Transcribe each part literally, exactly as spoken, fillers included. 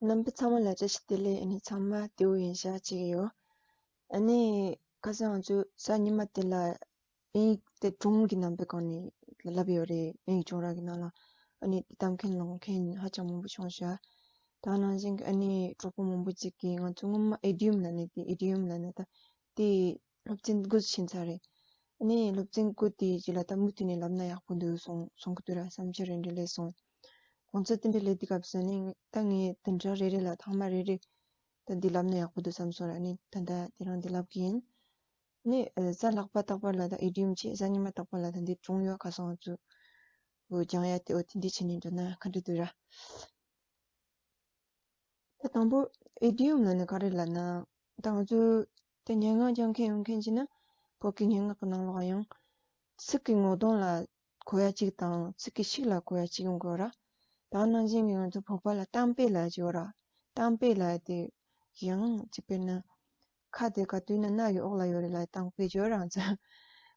རྣམ་པ་ཚང་མ་ལ་བཀྲ་ཤིས་བདེ་ལེགས། ཨ་ནི་ཚང་མ་བདེ་པོ་ཡིན་ཤག་ཅིག་ཡོད། ཨ་ནི་ཁ་སང་ང་ཚོ་གཟའ་ཉི་མ་དེ་ལ་དབྱིན་ཡིག་དེ་སྒྲུང་གི་རྣམ་པའི་སྒང་ནས་ལབ་ཡོད་རེད། དབྱིན་ཡིག་ཅོག་ར་གི་ནང་ལ་ཨ་ནི་དེ་ལྟ་མཁན་ལོང་མཁན་ཧ་ཅང་མང་པོ་བྱུང་ཤག་ད་ནང་བཞིན་གྱི་ཨ་ནི་གྲོགས་པོ་མང་པོ་ཅིག་གིས་ང་ཚོ་སྔོན་མ་ཨི་ཌི་ཡམ་ལབ་ནས་དེ་ཨི་ཌི་ཡམ་ལབ་ནས་ད་དེ་སློབ་ཚན་དགུ་ཕྱིན་ཚར་རེད། ཨ་ནི་སློབ་ཚན་དགུ་དེའི་རྗེས་ལ་ད་མུ་མཐུད་ནས་ལབ་ན་ཡག་པོ་འདུག་སོང་སོང་གི་འདུག་ར། བསམ་འཆར་རེ་འདྲ་སླེབས་སོང་། གོང་ཚོད་དེ་འདྲ་སླེབས་དུས་སྐབས་སུ་ནི་ད་ངས་དེ་འདྲ་རེ་རེ་ལ་ཐེངས་མ་རེ་རེ་ད་འདི་ལབ་ན་ཡག་པོ་འདུག་བསམ་སོང་ར། ཨ་ནི་ད་ལྟ་དེ་རང་འདི་ལབ་གི་ཡིན། ནི་ཨ་གཟའ་ལྷག་པ་རྟག་པར་ལ་ད་ཨི་ཌི་ཡམ་བྱས། གཟའ་ཉི་མ་རྟག་པར་ལ་ད་འདི་སྒྲུང་ཡོད། ཁ་སང་ང་ཚོ་འོ་སྦྱང་ཡ་དེ་འོ་དེ་འདྲ་བྱས་ནས་འགྲོ་ན་ག་འདྲ་འདུག་ར། ད་དང་པོ་ཨི་ཌི་ཡམ་ལབ་ན་ག་རེ་ལབ་ན། ད་ང་ཚོ་ད་སྙན་ངག་སྦྱང་མཁན་ཡོང་མཁན་ཅིག་ན་བོད་ཀྱི་སྙན་ངག་གི་ནང་ལོགས་ཡང་ཚིག་གི་ངོ་གདོང་ལ་གོ་ཡ་གཅིག་དང་ཚིག་གི་ཤུགས་ལ་གོ་ཡ་གཅིག་ཡོང་དགོས་ར། ད་ནང་བཞིན་གྱི་ང་ཚོ་བོད་པ་ལ་གཏམ་དཔེ་ལབ་ཡ་ཅིག་ཡོད་ར། གཏམ་དཔེ་ལབ་ཡ་དེ་ཡང་ཅིག་དཔེར་ན། ཁ་དེ་ག་དུས་ན་རྣ་ཡི་འོག་ལ་ཡོད་རེད་ལབ་ཡ་གཏམ་དཔེ་ཅིག་ཡོད་ར། ང་ཚོ་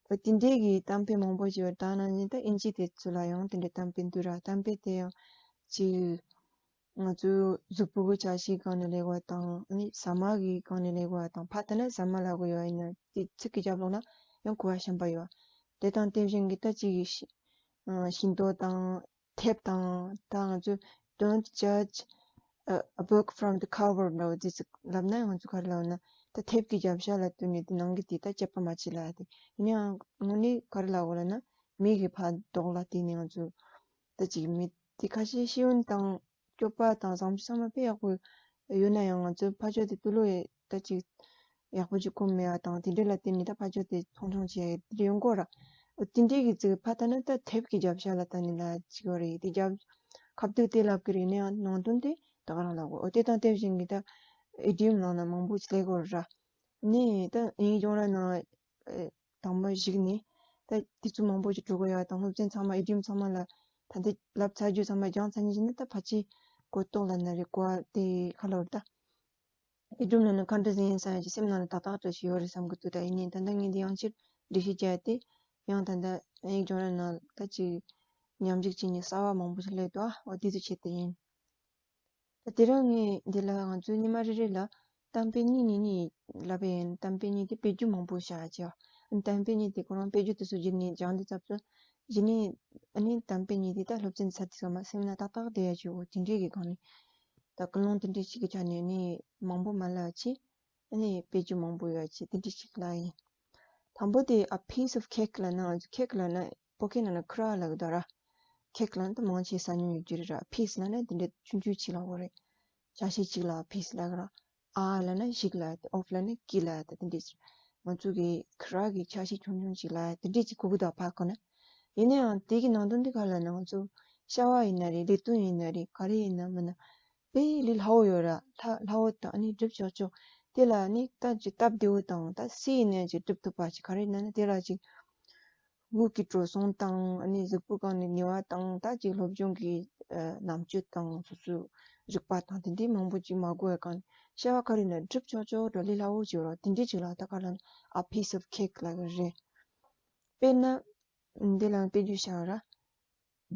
འོ་དེ་འདྲའི་གི་གཏམ་དཔེ་མང་པོ་ཅིག་ཡོད། ད་ནང་བཞིན་ད་ཨིན་ཇི་དེ་ཚོ་ལ་ཡང་དེ་འདྲའི་གཏམ་དཔེ་འདུག་ར། གཏམ་དཔེ་དེ་ཡང་ཅིག་ང་ཚོའི་གཟུགས་པོ་གི་ཆ་ཤས་སྒང་ནས་ལབ་དགོས་པ་དང་། ཨ་ནི་ཟ་མ་གི་སྒང་ནས་ལབ་དགོས་པ་དང་། ཕར་ལྟ་ན་ཟ་མ་ལབ་དགོས་ཡོད། ཡིན་ན་དེ་ཚིག་གི་རྒྱབ་ལོགས་ན་ཡང་གོ་བ་གཞན་པ་ཡོད། དེ་དང་དེ་བཞིན་གྱི་ད་ཅིག་གི་ཤི- ཨ་ཤིང་ཏོག་དང་། དེབ་དང་། ད་ང་ཚོས་don't judge a a book from the cover འདྲ་བོ་དེ་ཚིག་ལབ་ན་ང་ཚོ་ག་རེ་ལབ་ན། ད་དེབ་ཀྱི་རྒྱབ་ཤ་ལ་བསྟུན་ནས་དེ་ནང་གི་དེ་ད་དཔྱད་པ་མ་བྱེད་ལབ་ཡ་དེ། ཡིན་ནའང་དངོས་གནས་ག་རེ་ལབ་དགོས་ལབ་ན། མིག་གིས་ཕར་ལྡོག་ལ་བལྟས་ནས་ང་ཚོ་ད་ཅིག་མི་དེ་ཁ་ཤས་ཤེས་ཡོན་དང་སྤྱོད་པ་དང་བཟང་སྤྱོད་ཚང་མ་དཔེ་ཡག་པོ་ཡོད་ན་ཡང་། ང་ཚོའི་ཕ་ཕྱོགས་དེ་ཏུ་ལོ་ཡི་ད་ཅིག་ཡག་པོ་ཅིག་གོ་མེད་པ་དང་། དེ་འདྲ་ལ་བརྟེན་ནས་ད་ཕ་ཕྱོགས་དེ་མཐོང་ཆུང་བྱེད་ཡ་དེ་འདྲ་ཡོང་གི་ཡོད་ར། དེ་འདྲའི་གི་ཚིག་ཕར་ལྟ་ན་ད་དེབ་ཀྱི་རྒྱབ་ཤ་ལ་ལྟ་ནས་ལབ་ཅིག་ཡོད་རེད། དེ་རྒྱབ་ཁ་ཐུག་དེ་ལབ་གི་རེད། ཡིན་ནའང་ནང་དོན་དེ་ད་ག་རང་ལབ་དགོས། འོ་དེ་དང་དེ་བཞིན་གྱི་ད་ཨི་ཌི་ཡམ་ནང་ན་མང་པོ་ཅིག་སླེབས་ཀྱི་ཡོད་ར། ནས་ད་ཨིན་ཇི་སྦྱོང་ར་ནང་དང་པོ་གཞིགས་ནས་ད་དུས་ཚོད་མང་པོ་ཞིག་འགྲོ་གི་ཡོད་དང་། སློབ་ཚན་ཚང་མ་ཨི་ཌི་ཡམ་ཚང་མ་ལ་ད་ལྟ་ལབ་ཚར་རྒྱུ་ཚང་མ་སྦྱངས་ཚར་ནས་བཞིན་ན་ད་ཕལ་ཆེར་གོ་རྟོགས་ལབ་ན་རེད། གོ་བ་དེ་ག་ལབ་རེད། ད་ཨི་ཌི་ཡམ་ལབ་ན་ག་འདྲ་ཟིག་ཡིན་བསམ་ཡ་ཅིག་སེམས་ནང་ལ་ཏག་ཏག་འདྲ་ཞིག་ཡོད་རེད་བསམ་གི་འདུག་ད་ཡིན་ནའི་ད་ལྟ་ངས་འདི་ཡང་ཕྱིར་འགྲེལ་བཤད་རྒྱག་ཡ་དེ་ཡང་ད་ལྟ་ཨིན་ཇི་སྦྱོང་ར་ནང་ད་ཅིག་མཉམ་འཇུག་བྱས་ནས་གསར་བ་མང་པོ་ཞིག་སླེབས་འདུག་ཨ། འོ་དེ་ཚོའི་ཆེད་དུ་ཡིན། ད་དེ་རིང་ངས་འདི་ལ་ང་ཚོའི་ཉི་མ་རེ་རེ་ལ་གཏམ་དཔེ་གཉིས་གཉིས་གཉིས་ལབ་པ་ཡིན། གཏམ་དཔེ་གཉིས་དེ་དཔེ་རྒྱུན་མང་པོ་བཞག་བྱས། གཏམ་དཔེ་གཉིས་དེ་ཁོ་རང་དཔེ་རྒྱུན་དེ་ཚོ་བརྒྱུད་ནས་སྦྱངས་དུས་ཚབ་ཚུལ་གཞི་ནས། ཨ་ནི་གཏམ་དཔེ་གཉིས་དེ་ད་སློབ་ཚན་ཚར་དུས་ཙམ་པ་སེམས་ན་ཏག་ཏག་བསྡད་ཡ་ཅིག་འོ་དེ་འདྲའི་གི་སྒང་ནས། ད་ཀུན་སློང་དེ་འདྲའི་ཞིག་གི་ཆ་ནས་ནི་མང་པོ་མ་ལབ་ཅིག་ཨ་ནི་དཔེ་རྒྱུན་མང་པོ་ཡོད་ཅིག་དེ་འདྲའི་ཞིག་ལབ་ཡིན། དང་པོ་དེ་a piece of cake ལབ་ན། ང་ཚོ་ཁེག་ལབ་ན་བོད་སྐད་ནང་ན་ཁུ་ར་ལབ་གི་འདུག་ར། ཁེག་ལབ་ན་ད་མང་ཆེ་ས་མྱོང་ཡོད་རྒྱུ་རེད་ར། ཕིས་ལབ་ན་དེ་འདྲ་ཆུང་ཆུང་ཅིག་ལབ་དགོས་རེད། ཆ་ཤས་གཅིག་ལ་ཕིས་ལབ་གི་ར། ཨ་ལབ་ན་ཞིག་ལབ་ཡ་དེ། ཨོཕ་ལབ་ན་ཀི་ལབ་ཡ་དེ། དེ་འདྲ་ཅིག་ང་ཚོ་གི་ཁུ་ར་གི་ཆ་ཤས་ཆུང་ཆུང་ཅིག་ལབ་ཡ་དེ་འདྲ་ཅིག་གོ་གི་འདུག་ཕ་གི་ནས། ཡིན་ན་ཡང་དེ་གི་ནང་དོན་དེ་ག་ལབ་ན། ང་ཚོ་བྱ་བ་ཡིན་ན་རེད། ལས་དོན་ཡིན་ན་རེད། ག་རེ་ཡིན་ན་མིན་ན། དཔེ་ལས་སླ་བོ་ཡོད་ར། སླ- སླ་བོ་དང་ཨ་ནི་སྒྲུབ་ཆོག་ཆོག་དེ་ལ་ནི་ད་ཅིག་སྟབས་བདེ་བོ་དང་། ད་སུ་ཡིན་ནའི་ཅིག་སྒྲུབ་ཐུབ་པ་ཅིག་ག་རེ་ཡིན་ན་ནི། དེ་ལ་ཅིག་དབུགས་ཀྱི་འགྲོ་སོང་དང་། ཨ་ནི་གཟུགས་པོ་གང་ནས་ནུས་པ་དང་། ད་ཅིག་སློབ་སྦྱོང་གི་ཨ་རྣམ་དཔྱོད་དང་། སོ་སོའི་རིག་པ་དང་དེ་འདྲའི་མང་པོ་ཅིག་མ་དགོས་པའི་སྒང་ནས་བྱ་བ་ག་རེ་ཡིན་ན་སྒྲུབ་ཆོག་ཆོག་འགྲོ། ལས་སླ་བོ་ཅིག་ཡོད་ར། དེ་འདྲའི་ཅིག་ལ་ད་ག་ལབ་ན་a piece of cake ལབ་གི་རེད། དཔེར་ན། འདི་ལ་དཔེ་བརྗོད་བཞག་ར།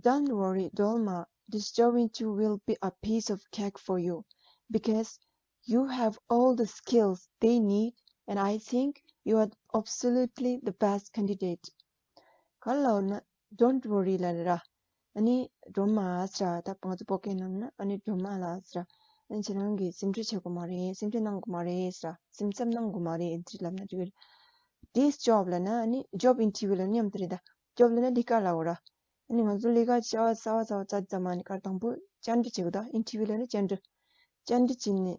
Don't worry, Dolma, this job interview will be a piece of cake for you because you have all the skills they need and I think you are absolutely the best candidate. ག་ལབ་ན། Don't worry ལབ་ར། ཨ་ནི་སྒྲོལ་མ་ཟེར་ར། ད་ང་ཚོ་བོད་སྐད་ནང་ན་ཨ་ནི་སྒྲོལ་མ་ལགས་ཟེར་ར། ཨ་ནི་ཁྱེད་རང་གིས་སེམས་ཁྲལ་བྱེད་དགོས་མ་རེད། སེམས་ཁྲལ་གནང་དགོས་མ་རེད་ཟེར་ར། སེམས་འཚབ་གནང་དགོས་མ་རེད། འདི་ལབ་ན་འགྲིག་གི་རེད། This job ལབ་ན་ཨ་ནི་job interview ལབ་ན་མཉམ་དུ་རེད་ད། Job ལབ་ན་ལས་ཀ་ལབ་དགོས་ར། ཨ་ནི་ང་ཚོ་ལས་ཀ་བྱ་བ་གསར་པ་གསར་པ་བཙལ་དུས་ཙམ་པ་ཨ་ནི་ག་རེ་དང་པོ་བཅར་འདྲི་བྱེད་དགོས་ད། interview ལབ་ན་བཅར་འདྲི། བཅར་འདྲི་བྱས་ནས་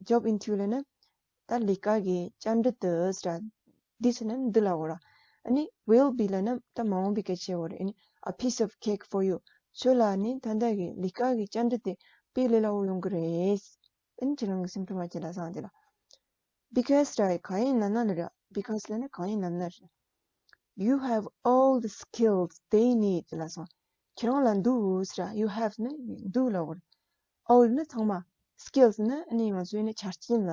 ད་job interview ལབ་ན་ད་ལས་ཀ་གི་བཅར་འདྲི་དེ་ཟེར་ར། འདི་ཟེར་ན་འདི་ལབ་དགོས་ར། ཨ་ནི་will be ལབ་ན་ད་མ་འོངས་པའི་སྐད་ཆ་བཤད་དགོས་རེད། ཨ་ནི་a piece of cake for you. ཁྱོད་ལ་ནི་ད་ལྟ་གི་ལས་ཀ་གི་བཅར་འདྲི་དེ་དཔེ་ལས་སླ་བོ་ཡོང་གི་རེད། ཨ་ནི་ཁྱེད་རང་གི་སེམས་ཁྲལ་མ་བྱེད་ལབ་སོང་། དེ་ལ་because ར། གང་ཡིན་ལབ་ན་ལ་ར། Because ལབ་ན་གང་ཡིན་ལབ་ན་རེད། You have all the skills they need ལབ་སོང་། ཁྱེད་རང་ལ་འདུག་ཟེར་ར། You have ནི་འདུག་ལབ་དགོས་རེད། All ནི་ཚང་མ། Skills ནི་ཨ་ནི་ང་ཚོའི་ནི་ཆ་རྐྱེན་ལ་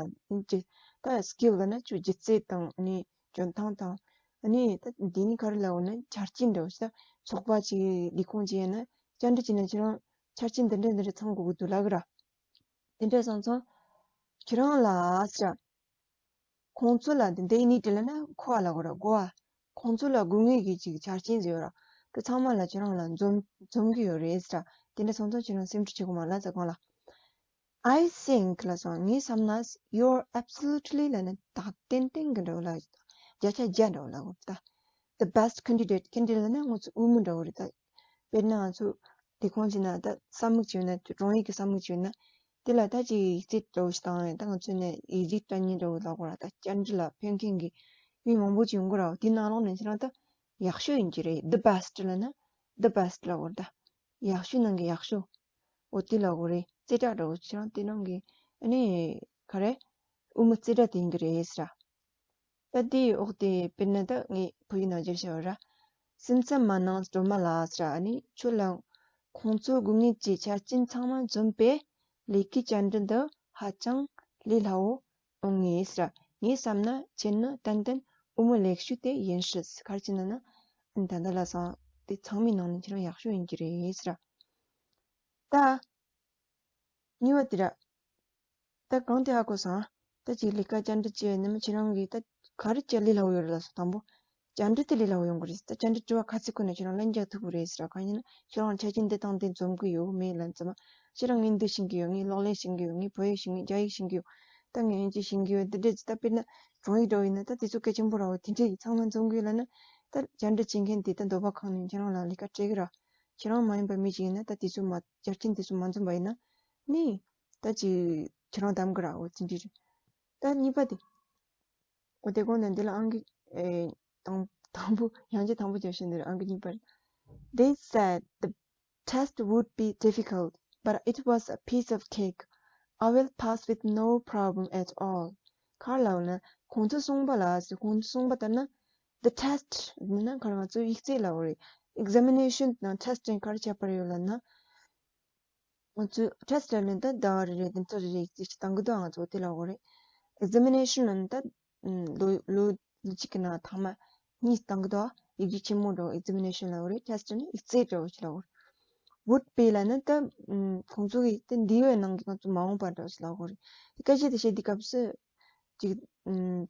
ཅི། ད་skill ལབ་ན་ཅིག་སྒྱུ་རྩལ་དང་ཨ་ནི་འཇོན་ཐང་དང་། ཨ་ནི་ད་འདི་ནི་ག་རེ་ལབ་དགོས་ན་ཆ་རྐྱེན་འདྲ་བོ་ཞིག་ད་ཚོགས་པ་ཅིག་ལས་ཁུངས་ཅིག་ཡིན་ན་བཅར་འདྲི་བྱས་ན་ཁྱེད་རང་ཆ་རྐྱེན་འདི་འདྲ་འདི་འདྲ་ཚང་དགོས་ཀྱི་འདུག་ལབ་གི་ར། དེ་འདྲ་སོང་ཙང་ཁྱེད་རང་ལ་ཟེར། ཁོང་ཚོ་ལ་འདི་འདྲའི་ནི་དྲི་ལ་ན་མཁོ་བ་ལ་གོ་ར་གོ་བ། ཁོང་ཚོ་ལ་དགོས་ངེས་ཀྱི་ཅིག་ཆ་རྐྱེན་ཟེར་ཡོད་ར། དེ་ཚང་མ་ལ་ཁྱེད་རང་ལ་འཛོམས་འཛོམས་ཀྱི་ཡོད་རེད་ཟེར། དེ་འདྲ་སོང་ཙང་ཁྱེད་རང་སེམས་ཁྲལ་བྱེད་དགོས་མ་ལ་ཟེར་གང་ལ། I think ལ་སོང་ངས་བསམ་ན། You're absolutely ལ་ན་ད་ཏན་ཏན་གི་འདྲ་བོ་ལ། བརྒྱ་ཆ་བརྒྱ་འདྲ་བོ་ལ་གོ་ད། The best candidate candidate ལ་ན་ང་ཚོ་དབུ་མ་འདྲ་བོ་རེད་ད། དཔེར་ན་ང་ཚོ་དེ་ཁོང་ཅིག་ན་ད་ས་མིག་ཅིག་ཡོད་ན་དེ་དྲུང་ཡིག་གི་ས་མིག་ཅིག་ཡོད་ན། དེ་ལ་ད་ཅིག་ཡིག་ཚད་འདྲ་བོ་ཞིག་བཏང་ཡོད་ད་ང་ཚོ་ནས་ཡིག་རིགས་སྤྲད་མཁན་འདྲ་བོ་ལ་གོ་ར་ད་བཅར་འདྲི་ལ་ཕེབས་མཁན་གི་མི་མང་པོ་ཅིག་ཡོང་གི་ར་བ། དེ་ནང་ལོགས་ནས་ཁྱེད་རང་ད་ཡག་ཤོས་ཡིན་གྱི་རེད། The best ལ་ན་the best ལ་གོ་ར་ད་ཡག་ཤོས་ནང་གི་ཡག་ཤོས། འོ་དེ་ལ་གོ་རེད། རྩེ་གྲ་འདྲ་བོ་ཁྱེད་རང་དེ་ནང་གི་ཨ་ནི་ག་རེ་དབུ་མ་རྩེ་གྲ་དེ་ཡིན་གྱི་རེད་ཟེར་ར། ད་དེའི་འོག་དེ་དཔེར་ན་ད་ངས་བོད་ཡིག་ནང་བསྒྱུར་བྱས་པ་ར། སེམས་འཚབ་མ་གནང་སྒྲོལ་མ་ལགས་ཟེར་ཨ་ནི་ཁྱོད་ལ་ཁོང་ཚོའི་དགོས་ངེས་ཀྱི་ཆ་རྐྱེན་ཚང་མ་འཛོམས་པའི་ལས་ཀའི་བཅར་འདྲི་འདི་ཧ་ཅང་ལས་སླ་བོ་འོང་ངེས་ཟེར། ངས་བསམ་ན་ཁྱེད་ནི་ཏན་ཏན་དབུ་མའི་ལེགས་བཤད་དེ་ཡིན་སྲིད། ག་རེ་བྱས་ན་ན་ད་ལྟ་ལ་སང་དེ་ཚང་མའི་ནང་ནས་ཁྱེད་རང་ཡག་ཤོས་ཡིན་གྱི་རེད་ཟེར། ད་གཉིས་པ་དེ་ར། ད་གང་དེ་ཧ་གོ་སོང་། ད་ཅིག་ལས་ཀ་བཅར་འདྲི་བྱས་ནི་མི་ཁྱེད་རང་གིས་ད་ག་རེ་བྱས་ལས་སླ་བོ་ཡོད་རེད་ལ་སོ། དང་པོ། བཅར་འདྲི་དེ་ལས་སླ་བོ་ཡོང་གི་རེད། ད་བཅར་འདྲི་དྲི་བ་ཁ་ཚིག་ཁོ་ནས་ཁྱེད་རང་ལན་རྒྱག་ཐུབ་ཀྱི་རེད་ཟེར་བ་གང་ཡིན་ན་ཁྱེད་རང་ཆ་རྐྱེན་འདི་དང་འདི་འཛོམས་ཀྱི་ཡོད་མེད་ལ་ཙམ། ཁྱེད་རང་ངས་འདི་ཤེས་ཀྱི་ཡོད། ངས་གློག་ཀླད་ཤེས་ཀྱི་ཡོད། ངས་བོད་ཡིག་ཤེས་ཀྱི་ཡོད། རྒྱ་ཡིག་ཤེས་ཀྱི་ཡོད། ད་ངས་དབྱིན་ཇི་ཤེས་ཀྱི་ཡོད། འདི་འདྲས་ད་དཔེར་ན་དྲུང་ཡིག་འདྲ་བོ་ཡིན་ན་ད་དེ་ཚོ་གལ་ཆེན་པོ་ར་བ་དེ་འདྲས་ཀྱི་ཚང་མ་འཛོམས་ཀྱི་ཡོད་ལ་ན། ད་བཅར་འདྲི་བྱེད་མཁན་དེ་ད་འདོད་པ་ཁེངས་ནས་ཁྱེད་རང་ལ་ལས་ཀ་སྤྲད་ཀྱི་ར། ཁྱེད་རང་མ་ཡིན་པ་མི་ཞིག་ཡིན་ན་ད་དེ་ཚོ་མ་ཆ་རྐྱེན་དེ་ཚོ་མ་འཛོམས་པ་ཡིན་ན་ནི་ད་ཅིག་ཁྱེད་རང་གདམ་གི་ར་འོ་དེ་འདྲས་རེད། ད་གཉིས་པ་དེ། འོ་དེ་གོང་ནས་འདི་ལ་ཨང་ཀི་ཨེ་དང་དང་པོ་ཡང་ཅིག་དང་པོ་རྒྱབ་ཤིང་འདི་ལ་ཨང་ཀི་གཉིས་པར། They said the test would be difficult, but it was a piece of cake. I will pass with no problem at all. ག་རེ་ལབ་ན་ཁོང་ཚོས་གསུངས་པ་ལ་ཟེར། ཁོང་ཚོས་གསུངས་པ་ལྟར་ན། The test ནི་ན་ག་རེ་ང་ཚོ་ཡིག་ཚད་ལབ་རེད། Examination དང་test གཉིས་ག་རེ་ཁྱད་པར་ཡོད་ལབ་ན། ང་ཚོས་test ལབ་ན་ད་ཟླ་བ་རེ་རེ་དེ་ཚོ་རེ་རེ་ཡིག་ཚད་ཅིག་བཏང་གི་འདུག་ང་ཚོ་དེ་ལབ་དགོས་རེད། Examination ལབ་ན་ད་ལོ་ལོ་ལོ་གཅིག་གི་ནང་ཐེངས་མ་གཉིས་བཏང་གི་འདུག་ཡིག་རྒྱུགས་ཆེན་མོ་འདྲ་བོ་examination ལབ་དགོས་རེད། test ནི་ཡིག་ཚད་འདྲ་བོ་ཞིག་ལབ་དགོས་རེད། Would be ལབ་ན་ད་ཁོང་ཚོ་གིས་ད་འདི་བའི་ནང་གི་ང་ཚོ་མ་འོངས་པ་འདྲ་བོ་ཞིག་ལབ་དགོས་རེད། དེ་སྐད་ཆ་དེ་བཤད་དུས་སྐབས་སུ། ཅིག་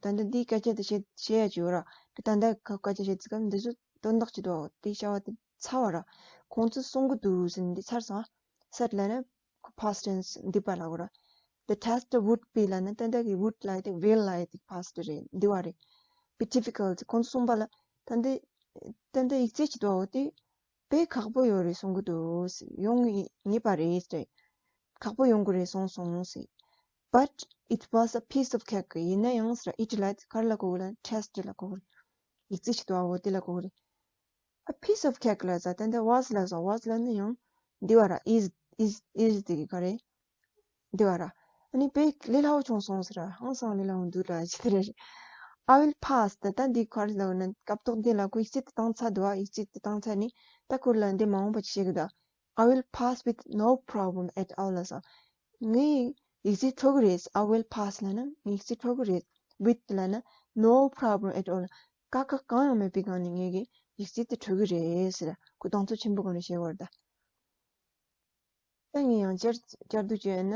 ད་ལྟ་འདིའི་སྐད་ཆ་དེ་བཤད་བཤད་ཡ་ཅིག་ཡོད་ར། དེ་ད་ལྟ་ཁ་སྐད་ཆ་བཤད་དུས་སྐབས་འདི་ཚོ་དོན་དག་ཅིག་འདུག་དེའི་བྱ་བ་དེ་ཚར་བ་ར། ཁོང་ཚོས་གསུང་གི་འདུག་ཟེར་ནས་འདི་ཚར་སོང་། said ལབ་ན་past tense འདི་པ་ལབ་དགོས་ར། The test would be ལབ་ན་ད་ལྟ་གི་would ལབ་ཡ་དེ་will ལབ་ཡ་དེ་past རེད། འདི་བ་རེད། be difficult ཁོང་ཚོས་གསུངས་པ་ལ་ད་ལྟ་ད་ལྟ་ཡིག་ཚད་ཅིག་འདུག་དེ་དཔེ་ཁག་པོ་ཡོད་རེད་གསུང་གི་འདུག་ཡོང་ངེས་པ་རེད་ཟེར། ཁག་པོ་ཡོང་གི་རེད་གསུངས་སོང་ཟེར། But it was a piece of cake. ཡིན་ན་ཡང་ཟེར་it ལ་ག་རེ་ལ་གོ་གི་རེད། test ལ་གོ་གི་རེད། ཡིག་ཚད་ཅིག་འདུག་ཨ་འོ་དེ་ལ་གོ་གི་རེད། A piece of cake ལ་ཟེར་ད་ལྟ་was ལ་ཟེར། was ལ་ནི་ཡང་འདི་བ་ར། is is is དེ་གི་ག་རེད། འདི་བ་ར། ཨ་ནི་དཔེ་ལས་སླ་བོ་བྱུང་སོང་ཟེར། ཧང་སང་ལས་སླ་བོ་འདུག་ལ་ཅི་དེ་རེད། I will pass ད་ལྟ་འདི་ག་རེ་ལབ་ན་སྐབས་ཐོག་འདི་ལ་ཁོ་ཡིག་ཚད་དེ་བཏང་ཚར་འདུག་ཨ། ཡིག་ཚད་དེ་བཏང་ཚར་ནི་ད་ཁོ་ལ་འདི་མ་འོངས་པ་ཅིག་བཤད་གི་འདུག I will pass with no problem at all ལ་ཟེར། ངས་ཡིག་ཚད་འཕྲོད་གི་རེད། I will pass ལབ་ན་ངས་ཡིག་ཚད་འཕྲོད་གི་རེད། with ལབ་ན་no problem at all དཀའ་ཁག་གང་ཡང་མེད་པའི་སྒང་ནས་ངས་ཀྱི་ཡིག་ཚད་དེ་འཕྲོད་གི་རེད་ཟེར། ཁོ་གདེང་ཚོད་ཆེན་པོ་སྒང་ནས་བཤད་ཡོད་རེད་ད། ད་ངས་ཡང་བསྐྱར་བསྐྱར་ཟློས་བྱས་ན།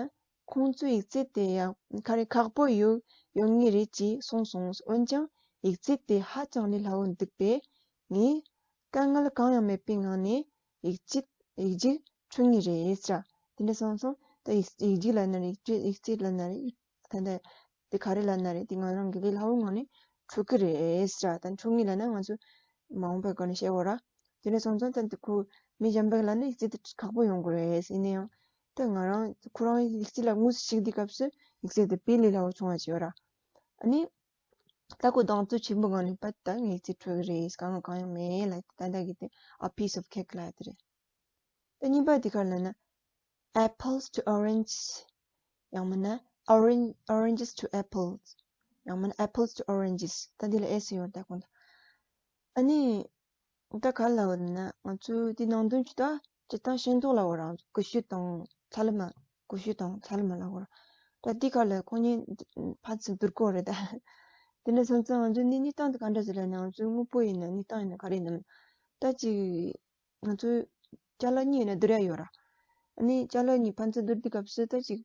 ཁོང་ཚོས་ཡིག་ཚད་དེ་ཡང་ག་རེ་ཁག་པོ་ཡོད་ཡོད་ངེས་རེད་ཅེས་གསུངས་སོང་། འོན་ཀྱང་ཡིག་ཚད་དེ་ཧ་ཅང་ལས་སླ་བོ་འདུག་པས། ངས་དཀའ་ངལ་གང་ཡང་མེད་པའི་ངང་ནས་ཡིག་ཚད་ཡིག་རྒྱུགས་འཕྲོད་ངེས་རེད་ཟེར། དེ་འདྲ་སོང་སོང་ད་ཡིག་ཡིག་རྒྱུགས་ལབ་ན་རེད། ཡིག་ཚད་ལབ་ན་རེད། ད་ལྟ་དེ་ག་རེ་ལབ་ན་རེད། དེ་ང་རང་གི་ལས་སླ་བོ་ངང་ནས་འཕྲོད་ཀྱི་རེད་ཟེར། ད་འཕྲོད་ངེས་ལབ་ན་ང་ཚོ་མ་འོངས་པའི་སྒང་ནས་བཤད་དགོས་ར། དེ་འདྲ་སོང་ཙང་ད་འདི་ཁོ་མི་གཞན་པ་ལ་ནི་ཡིག་ཚད་དེ་ཁག་པོ་ཡོང་གི་རེད། ཡིན་ན་ཡང་ད་ང་རང་ཁོ་རང་ཡིག་ཚད་ལ་དངོས་སུ་ཞུགས་དུས་སྐབས་སུ་ཡིག་ཚད་དེ་དཔེ་ལས་སླ་བོ་བྱུང་བ་ཅིག་ཡོད་ར། ཨ་ནི་ད་ཁོ་གདེང་ཚོད་ཆེན་པོ་སྒང་ནས་པད་ད་ངའི་ཡིག་ཚད་འཕྲོད་ཀྱི་རེད། དཀའ་ངལ་གང་ཡང་མེད་ལབ། ད་ལྟ་གི་དེ་a piece of cake ལབ་ཡ་དེ་རེད། ད་གཉིས་པ་དེ་ག་རེ་ལབ་ན། Apples to oranges ཡང་མིན་ན་orange oranges to apples ཡང་མིན་ན་apples to oranges ད་འདི་ལ་S ཡོད་ད་གོང་དུ། ཨ་ནི་ད་ག་རེ་ལབ་ན་ང་ཚོ་འདི་ནང་དོན་ཅིག་ད་སྤྱིར་བཏང་ཤིང་ཏོག་ལབ་དགོས་ར། ཀ་ཤུ་དང་ཚ་ལུ་མ། ཀ་ཤུ་དང་ཚ་ལུ་མ་ལབ་དགོས་ར། ད་འདི་ག་ལ་ཁོ་གཉིས་ཕན་ཚུན་བསྡུར་དགོས་རེད་ད། དེ་འདྲ་སོང་ཙང་ང་ཚོའི་གནས་གནས་སྟངས་དེ་ག་འདྲ་ཞིག་ལབ་ན། ང་ཚོའི་དངོས་པོ་ཡིན་ན་གནས་སྟངས་ཡིན་ན་ག་རེ་ཡིན་ནམ། ད་ཅིག་ང་ཚོའི་ཅ་ལག་གཉིས་ཡོད་ན་བསྡུར་ཡ་ཡོད་ར། ཨ་ནི་ཅ་ལག་གཉིས་ཕན་ཚུན་བསྡུར་དུས་སྐབས་སུ་ད་ཅིག་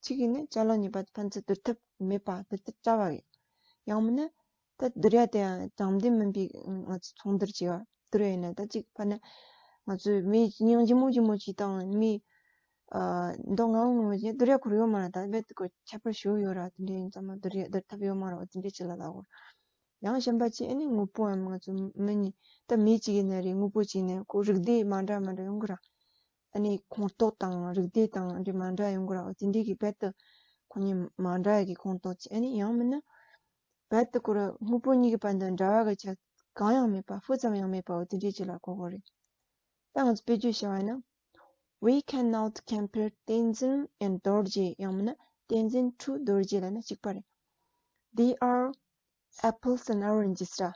གཅིག་ཡིན་ན་ཅ་ལག་གཉིས་པ་ཕན་ཚུན་བསྡུར་ཐབས་མེད་པ། བསྡུར་ཐབས་བྲལ་བ་ཡིན། ཡང་མིན་ན་ད་བསྡུར་ཡ་དེ་ཡང་དྲང་བདེན་མིན་པའི་ང་ཚོ་ཚོང་བསྡུར་བྱས་པ་བསྡུར་བ་ཡིན་ན། ད་གཅིག་ཕན་ན་ང་ཚོས་མི་སྙིང་རྗེ་མོ་རྗེ་མོ་ཅིག་དང་མི་ཨ་མདོག་ངར་པོ་ངར་པོ་ཅིག་བསྡུར་ཡ་ཁོ་རང་ཡོད་མ་རེད། ད་རྦད་དེ་ཁོ་ཁྱད་པར་ཞེ་པོ་ཡོད་ར། དེ་འདྲ་ཡིན་ཙང་མ་བསྡུར་ཡ་བསྡུར་ཐབས་ཡོད་མ་རེད། འོ་དེ་འདྲ་ཅིག་ལ་ལབ་དགོས། ཡང་གཞན་པ་ཅིག་ཨ་ནི་དངོས་པོའམ་ང་ཚོ་མི་གཉིས་ད་མི་གཅིག་ཡིན་ན་རེད། དངོས་པོ་གཅིག་ཡིན་ན་ཁོ་རིགས་སྡེ་མ་འདྲ་མ་འདྲ་ཡོང་གི་ར། ཨ་ནི་ཁོངས་གཏོགས་དང་རིགས་སྡེ་དང་འདྲ་མ་འདྲ་ཡོང་གི་ར། འོ་དེ་འདྲའི་གི་རྦད་དེ་ཁོ་གཉིས་མ་འདྲ་ཡ་གི་ཁོངས་གཏོགས་ཅིག་ཨ་ནི་ཡང་མིན་ན་རྦད་དེ་ཁོ་ར་དངོས་པོ་གཉིས་ཀྱི་བར་དུ་འདྲ་བ་གི་ཆ་གང་ཡང་མེད་པ། སྤུ་ཙམ་ཡང་མེད་པ། འོ་དེ་འདྲའི་ཅིག་ལ་གོ་དགོས་རེད། ད་ང་ཚོ་དཔེ་བརྗོད་བྱས་པ་ཡིན་ན། We cannot compare Tenzin and Dorji. ཡང་མིན་ན་Tenzin to Dorji ལབ་ན་གཅིག་པ་རེད། They are apples and oranges ར།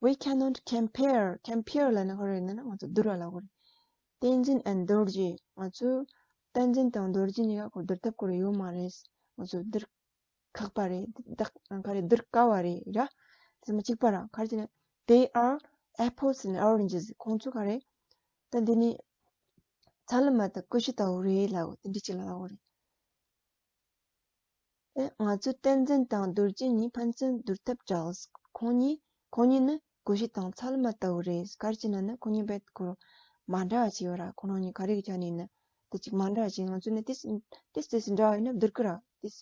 We cannot compare. Compare ལབ་ན་ག་རེ་ཡིན་ན་ང་ཚོ་བསྡུར་བ་ལབ་དགོས་རེད། Tenzin and Dorji. ང་ཚོ་Tenzin དང་Dorji གཉིས་ཀ་ཁོ་བསྡུར་ཐབས་ཁོ་རང་ཡོད་མ་རེད། ང་ཚོ་བསྡུར་ཁག་པ་རེད། བདག་ག་རེ་བསྡུར་དཀའ་བ་རེད་ར། དེ་མ་གཅིག་པ་ར། ག་རེ་བྱས་ན། They are apples and oranges. ཁོང་ཚོ་ག་རེ། ད་འདི་ནི་ཚ་ལུ་མ་དང་ཀུ་ཤུ་ལྟ་བུ་རེད་ལབ། དེ་འདྲ་ཅིག་ལབ་དགོས་རེད། ཨེ། ང་ཚོ་བསྟན་འཛིན་དང་རྡོ་རྗེ་གཉིས་ཕན་ཚུན་བསྡུར་ཐབས་བྲལ། ཁོང་གཉིས་ཁོང་གཉིས་ནི་ཀུ་ཤུ་དང་ཚ་ལུ་མ་ལྟ་བུ་རེད། ག་རེ་བྱས་ན་ནི་ཁོང་གཉིས་རྦད་ཁོ་མ་འདྲ་བ་ཅིག་ཡོད་ར། ཁོ་རང་གཉིས་ག་རེ་གི་ཆ་ནས་ཡིན་ན་དེ་ཅིག་མ་འདྲ་བ་ཅིག་ང་ཚོ་ནི་ཏིས་ཏིས་ཏིས་འདྲ་བ་ཡིན་ན་བསྡུར་གི་ར། ཏིས་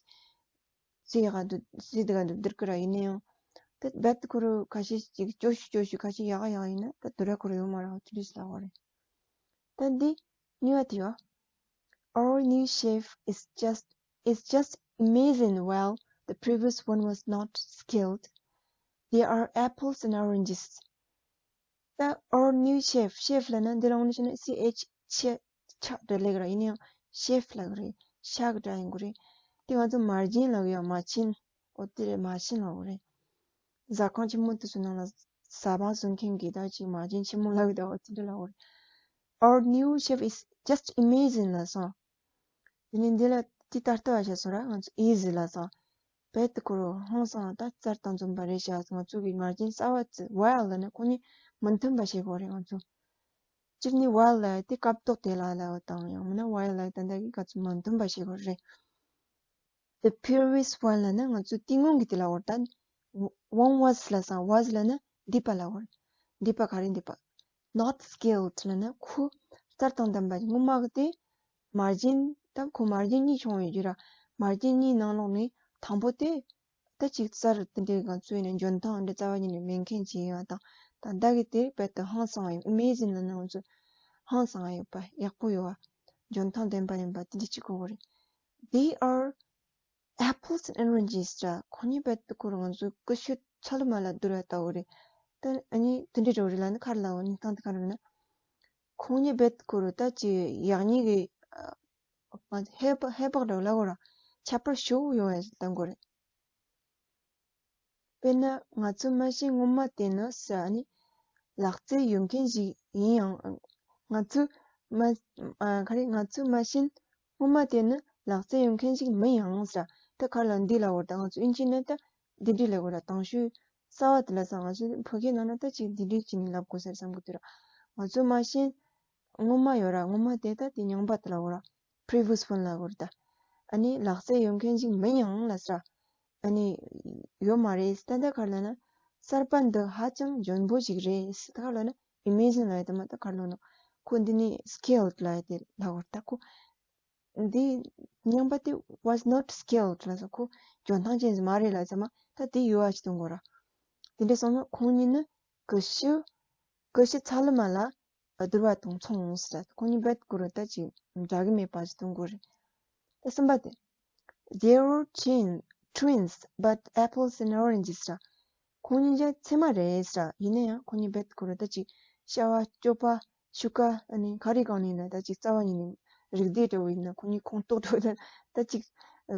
སི་ཡག་ག་འདུག་སི་དེ་ག་འདུག་བསྡུར་གི་ར། ཡིན་ན་ཡང་ད་རྦད་ཁོ་རང་ཁ་ཤས་ཅིག་སྐྱོ་ཤོས་སྐྱོ་ཤོས། ཁ་ཤས་ཡག་ག་ཡག་ག་ཡིན་ན་ད་བསྡུར་ར་ཁོ་རང་ཡོད་མ་ར། འོ་དེ་འདྲ་ཞིག་ལབ་དགོས་རེད། ད་འདི་གཉིས་པ་དེ་ཡོད། Our new chef is just is just amazing, while the previous one was not skilled. They are apples and oranges. ད་our new chef, chef ལབ་ན་འདི་ལ་འོ་ན་བྱས་ན་C H ཆ་ཆ་འདྲ་ལེགས་ར། ཡིན་ན་ཡང་chef ལབ་རེད། ཤ་གི་སྒྲ་ཡིན་དགོས་རེད། དེ་ང་ཚོ་མར་གྱིན་ལབ་ཡ་མ་ཆིན། འོ་དེ་རེད། མ་ཆིན་ལབ་རེད། ཟ་ཁང་ཆེན་མོ་དེ་ཚོ་ནང་ལ་ཟ་བང་བཟོ་མཁན་གྱི་ད་ཅིག་མ་བྱན་ཆེན་མོ་ལབ་ཀྱི་འདུག་འོ་དེ་འདྲ་ལབ་རེད། Our new chef is just amazing ལབ་སོང་། དེ་ནས་འདི་ལ་དེ་ལྟར་ལྟ་བ་བྱས་སོང་ར། ང་ཚོ་easy ལབ་སོང་། རྦད་དེ་ཁོ་རང་ཧང་སང་། ད་རྩྭ་དང་འཛོམས་པ་རེད་ཤག་ང་ཚོ་གི་ང་རྒྱལ་གསར་བ་བརྩི། While ལབ་ན་ཁོ་གཉིས་མི་མཐུན་པ་བྱེད་དགོས་རེད། ང་ཚོ་སྤྱིར་ནི་while ལབ་ཡ་དེ་སྐབས་ཐོག་དེ་ལ་ལབ་པ་དང་། ཡང་མིན་ན་while ལབ་ཡ་ད་ལྟ་གི་ག་ཚོད་མི་མཐུན་པ་བྱེད་དགོས་རེད། The previous one ལབ་ན་ང་ཚོ་དེ་སྔོན་གྱི་དེ་ལ་འོ་ད། One was ལབ་སོང་། Was ལབ་ན་འདས་པ་ལ་འོ། འདས་པ་ག་རེ་འདས་པ། Not skilled ལབ་ན་ཁོ་རྩལ་དང་ལྡན་པ། སྔོན་མ་གི་དེ་མར་གྱིན། ད་ཁོ་མར་གྱིན་གཉིས་བྱུང་ཡོད་རྒྱུ་ར། མར་གྱིན་གཉིས་ནང་ལོགས་ནས་དང་པོ་དེ་ད་ཅིག་རྩལ་དེ་འདྲའི་ང་ཚོ་ཡིན་ན་འཇོན་ཐང་འདྲ་རྩ་བ་ཉིད་ནས་མེད་མཁན་ཅིག་ཡིན་པ་དང་། ད་ལྟ་གི་དེ་རྦད་དེ་ཧང་སང་ཡོད། Amazing ལབ་ན་ང་ཚོ་ཧང་སང་ཡོད་པ། ཡག་པོ་ཡོད་པ། འཇོན་ཐང་ལྡན་པ་ཡིན་པ་དེ་འདྲ་ཅིག་གོ་དགོས་རེད། They are apples and oranges ར། ཁོ་གཉིས་རྦད་དེ་ཁོ་རང་ཚོ་ཀུ་ཤུ་ཚ་ལུ་མ་ལ་བསྡུར་བ་ལྟ་བུ་རེད། ད་ཨ་ནི་དེ་འདྲའི་འགྲོ་རེད་ལབ་ན་ག་རེ་ལབ་འོ། ནི་སྟངས་དེ་ག་རེ་ལབ་ན། ཁོ་གཉིས་རྦད་དེ་ཁོ་རང་ད་ཅི་ཡག་ཉེས་ཀྱི་ཨ་ཧེ་བག་ཧེ་བག་འདྲ་བོ་ལབ་དགོས་ར། ཁྱད་པར་ཞེ་པོ་ཡོད་པ་ལྟ་དགོས་རེད། དཔེར་ན་ང་ཚོ་མ་གཞི་སྔོན་མ་དེ་ནི་ཟེར་ཨ་ནི་ལག་རྩལ་ཡོད་མཁན་ཞིག་ཡིན་ཡང་། ང་ཚོ་མ་ཨ་ག་རེ། ང་ཚོ་མ་གཞི་སྔོན་མ་དེ་ནི་ལག་རྩལ་ཡོད་མཁན་ཞིག་མིན་ཡང་ཟེར། ད་ག་རེ་ལབ་འདི་ལབ་དགོས་རེད། ད་ང་ཚོ་ཨིན་ཇི་ནས་ད་འདི་འདྲ་ལབ་དགོས་ར། དང་ཤོས་གསར་བ་དེ་ལ་ས་ང་ཚོ་བོད་སྐད་ནང་ན་ད་ཅིག་འདི་འདྲ་བྱས་ནས་ལབ་དགོས་ས་རེད་བསམ་གྱི་འདུག་ར། ང་ཚོ་མ་གཞི་སྔོན་མ་ཡོད་ར། སྔོན་མ་དེ་ད་དེ་རྙིང་པ་དེ་ལབ་དགོས་ར། Previous one ལབ་དགོས་རེད་ད། ཨ་ནི་ལག་རྩལ་ཡོད་མཁན་ཞིག་མིན་ཡང་ལབ་ས། ཨ་ནི་ཡོད་མ་རེད། ད་ལྟ་ག་རེ་ལབ་ན་གསར་པ་འདི་ཧ་ཅང་འཇོན་པོ་ཞིག་རེད། ད་ག་རེ་ལབ་ན་amazing ལབ་ཡ་དེ་མ། ད་ག་རེ་ལབ་ན་ཁོ་འདི་ནི་skilled ལབ་ཡ་དེ་ལབ་དགོས་རེད་ད། ཁོ་འདི་རྙིང་པ་དེ་was not skilled ལབ་ས། ཁོ་འཇོན་ཐང་ཅན་ཞིག་མ་རེད་ལབ་ས་མ། ད་དེ་ཡོད་པ་ཞིག་གཏོང་དགོས་ར། དེ་འདྲ་སོང་ན་ཁོང་གཉིས་ནི་ཀུ་ཤུ་ཀུ་ཤུ་ཚ་ལུ་མ་ལ་བསྡུར་བ་དང་མཚུངས་ཟེར། ཁོང་གཉིས་རྦད་ཁོ་རང་ད་ཅིག་འདྲ་གི་མེད་པ་ཞིག་གཏོང་དགོས་རེད། ད་གསུམ་པ་དེ། They are twin, twins, but apples and oranges ར། ཁོང་གཉིས་ཀྱང་ཚད་མ་རེད་ཟེར། ཡིན་ན་ཡང་ཁོང་གཉིས་རྦད་ཁོ་རང་ད་ཅིག་བྱ་བ་སྤྱོད་པ་ཤུགས་ཀ་ཨ་ནི་ག་རེ་གང་ནས་ཡིན་ན་ད་ཅིག་རྩ་བ་ཉིད་ནས་རིགས་སྡེ་འདྲ་བོ་ཡིན་ན་ཁོང་གཉིས་ཁོངས་གཏོགས་འདྲ་བོ་ད་ད་ཅིག་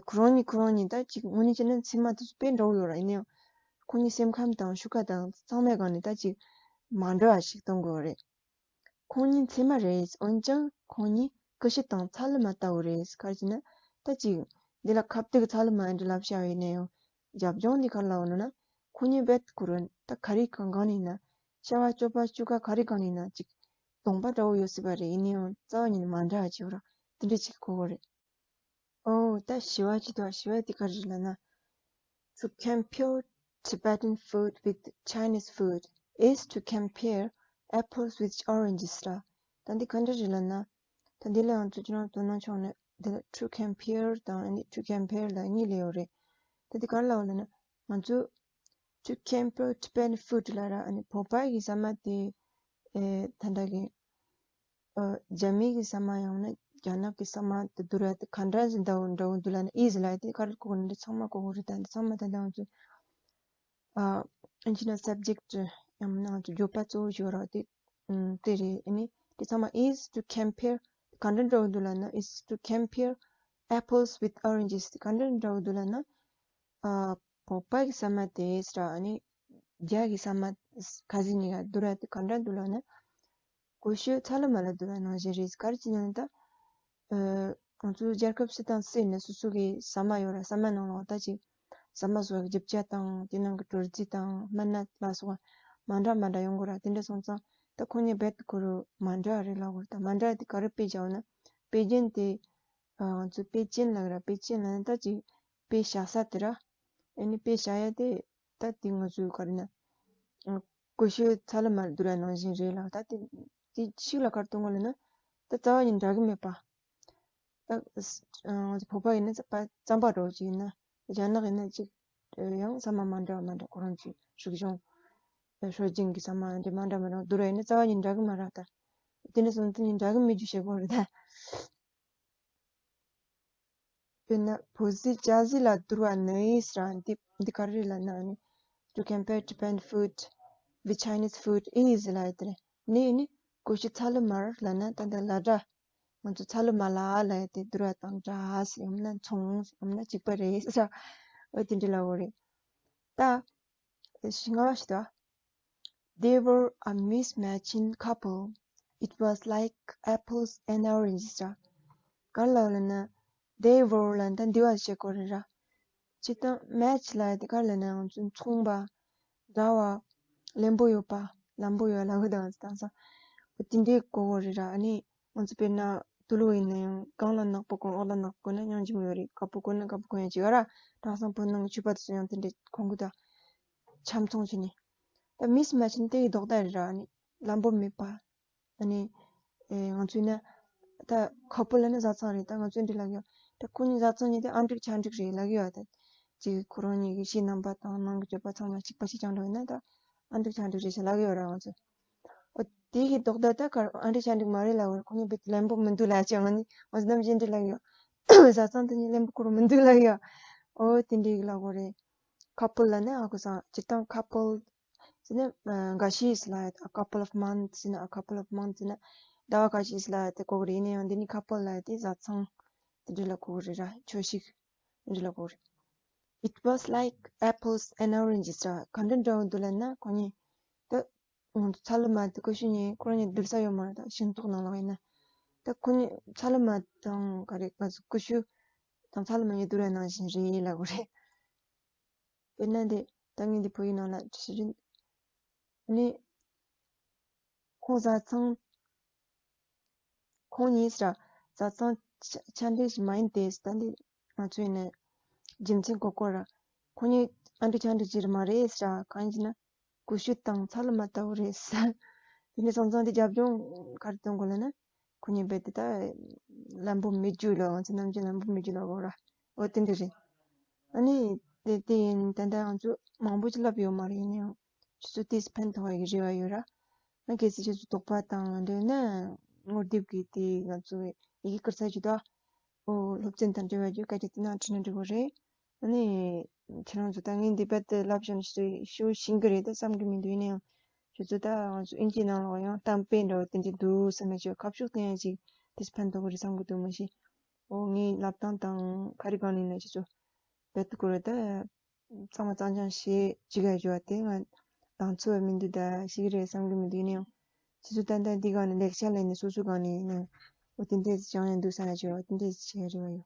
ཁོ་རང་གཉིས་ཁོ་རང་གཉིས་ད་ཅིག་དངོས་གནས་བྱས་ན་ཚད་མ་དེ་ཚོ་དཔེ་འདྲ་བོ་ཡོད་ར། ཡིན་ན་ཡང་ཁོང་གཉིས་སེམས་ཁམས་དང་ཤུགས་ཀ་དང་ཚང་མའི་སྒང་ནས་ད་ཅིག་མ་འདྲ་བ་ཞིག་གཏོང་དགོས་རེད། ཁོང་གཉིས་ཚད་མ་རེད། འོན་ཀྱང་ཁོང་གཉིས་ཀུ་ཤུ་དང་ཚ་ལུ་མ་ལྟ་བུ་རེད། ག་རེ་ཟེར་ན་ད་ཅིག་འདི་ལ་ཁ་གཏད་ཚ་ལུ་མ་འདྲ་ལབ་བྱ་བ་ཡིན་ན་ཡང་རྒྱབ་ལྗོངས་འདི་ག་རེ་ལབ་ཡོད་ན། ཁོང་གཉིས་རྦད་ཁོ་རང་ད་ག་རེ་གང་གང་ནས་ཡིན་ན་བྱ་བ་སྤྱོད་པ་ཤུགས་ཀ་ག་རེ་གང་ནས་ཡིན་ན་ཅིག་སྟོང་པ་འདྲ་བོ་ཡོད་སྲིད་པ་རེད། ཡིན་ན་ཡང་རྩ་བ་ཉིད་ནས་མ་འདྲ་བ་ཅིག་ཡོད་ར། དེ་འདྲ་ཅིག་གོ་དགོས་རེད། ཨོ་ད་ཞི་བ་ཅི་ཐོག་ཞི་བ་དེ་ག་རེ་ལབ་ན། To compare Tibetan food with Chinese food is to compare apples with oranges ལ། ད་འདི་ག་འདྲ་རེད་ལབ་ན། ད་འདི་ལ་ང་ཚོ་ཁྱེད་རང་དོ་སྣང་ཆོག་ནས་འདི་ལ་to compare དང་ཨ་ནི་to compare ལ་གཉིས་ལས་ཡོད་རེད། ད་འདི་ག་རེ་ལབ་ལབ་ན། ང་ཚོ་to compare Tibetan food ལ་ར་ཨ་ནི་བོད་པ་གི་ཟ་མ་དེ་ཨེ་ད་འདྲ་གི་ཨ་རྒྱ་མི་གི་ཟ་མ་ཡང་ན་རྒྱ་ནག་གི་ཟ་མ་དེ་བསྡུར་བ་དེ་ག་འདྲ་ཞིག་འདྲ་བོ་འདྲ་བོ་འདུག་ལབ་ན་ཨི་ཟེར་ལབ་དེ་ག་རེ་གོ་གི་འདི་ཚང་མ་གོ་གི་རེད། ད་འདི་ཚང་མ་ད་ལྟ་ང་ཚོ་ཨ་ཨིན་ཇི་ན་subject ཡང་ན་ང་ཚོ་བརྗོད་པ་གཙོ་བོ་ཞིག་ཡོད་ར་དེ་ཨུམ་དེ་རེད། ཨ་ནི་དེ་ཚང་མ་is to compare ག་འདྲ་འདྲ་བོ་འདུག་ལབ་ན། Is to compare apples with oranges ག་འདྲ་འདྲ་བོ་འདུག་ལབ་ན། ཨ་བོད་པ་གི་ཟ་མ་དེ་ཟེར་ཨ་ནི་རྒྱ་གི་ཟ་མ་ཁ་ཟས་གཉིས་ཀ་བསྡུར་བ་དེ་ག་འདྲ་འདུག་ལབ་ན། ཀུ་ཤུ་ཚ་ལུ་མ་ལ་བསྡུར་བ་ནང་བཞིན་རེད། ག་རེ་བྱས་ན་ད། ཨ་ང་ཚོའི་རྒྱལ་ཁབ་སུ་དང་སུ་ཡིན་ན་སོ་སོ་གི་ཟ་མ་ཡོད་ར། ཟ་མ་ནང་ལོགས་ད་ཅིག་ཟ་མ་བཟོ་བའི་རྒྱུ་ཆ་དང་དེ་ནང་གི་དྲོད་རྩི་དང་སྨན་སྣ་ལ་སོགས་པ་མ་འདྲ་མ་འདྲ་ཡོང་གི་ར། དེ་འདྲ་སོང་ཙང་ད་ཁོ་གཉིས་རྦད་དེ་ཁོ་རང་མ་འདྲ་རེད་ལབ་དགོས་རེད། ད་མ་འདྲ་དེ་ག་རེ་དཔེ་བྱའོ་ན། དཔེ་རྒྱན་དེ་ཨ་ང་ཚོ་དཔེ་ཅན་ལབ་ར། དཔེ་ཅན་ལབ་ན་ད་ཅིག་དཔེ་བཞག་ས་དེ་ར། ཨ་ནི་དཔེ་བཞག་ཡ་དེ་ད་དེ་ང་ཚོའི་ག་རེ་ན། ཀུ་ཤུ་ཚ་ལུ་མར་བསྡུར་བ་ནང་བཞིན་རེད་ལ། ད་དེ་དེ་ཤིག་ལ་ག་རེ་གཏོང་དགོས་ལབ་ན། ད་རྩ་བ་ཉིད་འདྲ་གི་མེད་པ། ད་ང་ཚོ་བོད་པ་ཡིན་ན་རྩམ་པ་རྩམ་པ་འདྲ་བོ་ཅིག་ཡིན་ན། རྒྱ་ནག་ཡིན་ན་ཅིག་ཡང་ཟ་མ་མ་འདྲ་བ་མ་འདྲ་ཁོ་རང་ཚོའི་རིག་གཞུང་སྲོལ་རྒྱུན་གྱི་ཟ་མ་འདྲ་མ་འདྲ་མ་འདྲ་བསྡུར་བ་ཡིན་ན་རྩ་བ་ཉིད་འདྲ་གི་མ་རེད་ད། དེ་འདྲ་སོང་ཙང་ཉིད་འདྲ་གི་མེད་རྒྱུ་བྱེད་དགོས་རེད་ད། དཔེར་ན་བོད་ཟས་རྒྱ་ཟས་ལ་བསྡུར་བ་ནི་ཟེར་བ་འདི་འདི་ག་རེ་རེད་ལབ་ན། ཨ་ནི་to compare Tibetan food with Chinese food is ལབ་ཡ་དེ་རེད། ནི་ནི་ཀུ་ཤུ་ཚ་ལུ་མར་ལབ་ན་ད་འདི་ལ་འདྲ། ང་ཚོ་ཚ་ལུ་མ་ལ་ལབ་ཡ་དེ་བསྡུར་བ་དང་འདྲ་ཟེར། ཡང་ན་མཚུངས་ཟེར། ཡང་ན་གཅིག་པ་རེད་ཟེར། འོ་དེ་འདྲ་ལབ་དགོས་རེད། ད་ཞིག་ང་བ་ཞིག་ད། They were a mismatching couple. It was like apples and oranges ར། ག་རེ་ལབ་ལབ་ན། They were ལབ་ན་ད་འདི་བ་བྱེད་དགོས་རེད་ར། སྤྱིར་བཏང་match ལབ་ཡ་དེ་ག་རེ་ལབ་ན་ང་ཚོ་མཚུངས་པ། འདྲ་བ། ལེན་པོ་ཡོད་པ། ལམ་པོ་ཡོད་ལབ་གི་དང་དེང་སང་། འོ་དེ་འདྲའི་གོ་དགོས་རེད་ར། ཨ་ནི་ང་ཚོ་དཔེར་ན་ཏུ་ལུ་ཡིན་ན་ཡང་སྒང་ལ་ནག་པོ་དགོས་ན་འོག་ལ་ནག་པོ་དགོས་ན་ཉམས་ཀྱི་མ་ཡོད་རེད། དཀར་པོ་དགོས་ན་དཀར་པོ་གོན་ཡ་ཅིག་ཡོད་ར། དེང་སང་བོད་ནང་གི་ཕྱུ་པ་དེ་ཚོ་ཡང་དེ་འདྲའི་གོན་གི་ད། ཆ་མཚུངས་བྱས་ནས། ད་mismatch ནི་དེ་ཡི་ལྡོག་ཟླ་རེད་ར། ཨ་ནི་ལམ་པོ་མེད་པ། ཨ་ནི་ཨེ་ང་ཚོས་ན་ད་couple ལབ་ན་བཟའ་ཚང་རེད། ད་ང་ཚོས་འདི་ལབ་ཡོད། ད་ཁོ་གཉིས་བཟའ་ཚང་གཉིས་དེ་ཨ་འགྲིག་ཆ་འགྲིག་རེད་ལབ་ཡོད། ད་ཅིག་ཁོ་རང་གཉིས་ཀྱི་ཕྱིའི་རྣམ་པ་དང་ནང་གི་སྤྱོད་པ་ཚང་མ་གཅིག་པ་གཅིག་རྐྱང་འདྲ་ཡོད་ན་ད་ཨ་འགྲིག་ཆ་འགྲིག་རེད་ཟེར་ལབ་ཡོད་ར། ང་ཚོས། འོ་དེ་གི་ལྡོག་ཟླ་ད་ག་ཨ་འགྲིག་ཆ་འགྲིག་མ་རེད་ལབ་ཡོད། ཁོ་གཉིས་རྦད་དེ་ལམ་པོ་མི་འདུག་ལབ་ཅིག་ང་ནི་ང་ཚོ་ནམ་རྒྱུན་འདི་ལབ་ཡོད། བཟའ་ཚང་དེ་གཉིས་ལམ་པོ་ཁོ་རང་མི་འདུག་ལབ་ཡོད། འོ་དེ་འདྲའི་གི་ལབ་དགོས་རེད། couple ལབ་ན་ཨ་ཁུ་སང་སྤྱིར་བཏང་couple ཟེར་ན་ཨ་འགའ་ཤས་ལ་a couple of months ཟེར་ན། a couple of months ཟེར་ན་ཟླ་བ་ཁ་ཤས་ལ་དེ་གོ་གི་རེད། ཡིན་ན་ཡང་འདི་ནི་couple ལ་དེ་བཟའ་ཚང་དེ་འདྲ་ལ་གོ་གི་རེད་ར། ཆོས་ཤིག་འདྲ་ལ་གོ་གི་རེད། It was like apples and oranges ར། ག་འདྲ་འདྲ་བོ་འདུག་ལབ་ན་ཁོ་གཉིས་ད་ང་ཚོ་ཚ་ལུ་མ་དེ་ཀུ་ཤུ་གཉིས་ཁོ་རང་གཉིས་བསྡུར་ས་ཡོད་མ་རེད། ད་ཤིང་ཏོག་ནང་ལོགས་ཡིན་ན་ད་ཁོ་གཉིས་ཚ་ལུ་མ་དང་ག་རེ་ང་ཚོ་ཀུ་ཤུ་དང་ཚ་ལུ་མ་གཉིས་བསྡུར་བ་ནང་བཞིན་རེད་ལབ་དགོས་རེད། དཔེར་ན་འདི་ད་ངས་འདི་བོད་ཡིག་ནང་ལ་བྲིས་རིན་ནི་ཁོང་བཟའ་ཚང་ཁོང་གཉིས་ར་བཟའ་ཚང་ཆ་ཆ་འདྲ་ཞིག་མ་ཡིན་ཏེ། ད་འདི་ང་ཚོ་ཡིན་ན་རྒྱུ་མཚན་གོ་དགོས་ར། ཁོང་གཉིས་ཨ་འགྲིག་ཆ་འགྲིག་ཅིག་མ་རེད་ཟེར། གང་ཡིན་ན་ཀུ་ཤུ་དང་ཚ་ལུ་མ་ལྟ་བུ་རེད་ཟེར། དེ་ནས་སོང་ཙང་འདི་རྒྱབ་ལྗོངས་ག་རེ་གཏོང་དགོས་ལབ་ན། ཁོ་གཉིས་རྦད་དེ་ད་ལམ་པོ་མེད་རྒྱུ་ལ། ང་ཚོ་ནམ་རྒྱུན་ལམ་པོ་མེད་རྒྱུ་ལ་གོ་ར། འོ་དེ་འདྲ་རེད། ཨ་ནི་དེ་དེ་ཡིན། ད་ལྟ་ང་ཚོ་མང་པོ་ཅིག་ལབ་ཡོད་མ་རེད། ཡིན་ན་ཡང་ཁྱེད་ཚོ་དེས་ཕན་ཐོགས་ཡག་གི་རེ་བ་ཡོད་ར། ཨ་གལ་སྲིད་ཁྱེད་ཚོ་དོགས་པ་དང་འདྲ་ན་ངོ་དེབ་ཀྱི་དེ་ང་ཚོ་ཡི་གེ་བསྐུར་ས་ཅིག་ད། ཨོ་སློབ་ཚན་དང་འབྲེལ་བ་རྒྱུ་སྐད་ཆ་དེ་ནང་དྲིས་ན་འགྲིག་གི་རེད། ཨ་ནི་ཁྱེད་རང་ཚོ་ད་ངས་འདི་རྦད་དེ་ལབ་བཞག་ན་ཞུ་ཤེས་ཀྱི་རེད་ད་བསམ་གྱི་མི་འདུག་ཡིན་ན་ཡང་ཁྱེད་ཚོ་ད་ང་ཚོ་ཨིན་ཇིའི་ནང་ལོགས་ཡང་གཏམ་དཔེ་འདྲ་བོ་དེ་འདྲ་འདུག་བསམ་ན་ཅིག་ཁ་ཕྱོགས་བསྟན་ཡ་ཅིག་དེས་ཕན་ཐོགས་ཀྱི་རེད་བསམ་གྱི་འདུག་མ་གཞི། ཨོ་ངའི་ལབ་སྟངས་དང་ག་རེ་གང་ཡིན་ན་ཁྱེད་ཚོ་རྦད་དེ་ཁོ་རེ་ད་གཙང་མ་གཙང་རྐྱང་བྱེད་ཅིག་ག་ཞུ་བ་དེ་ང་དང་ཚོ་བ་མི་འདུག་ད་ཤེས་ཀྱི་རེད་བསམ་གྱི་མི་འདུག་ཡིན་ན་ཡང་ཁྱེད་ཚོ་ད་ལྟ་འདི་ག་ནས་ལེགས་ཆ་ལེན་ནས་སོ་སོ་གང་ནས་ཡིན་ན་ཨོ་དེ་འདྲས་སྦྱང་ཡ་འདུག་ས་ན་ཅིག་ཨོ་དེ་འདྲས་བྱེད་ཡ་རེ་བ་ཡོད།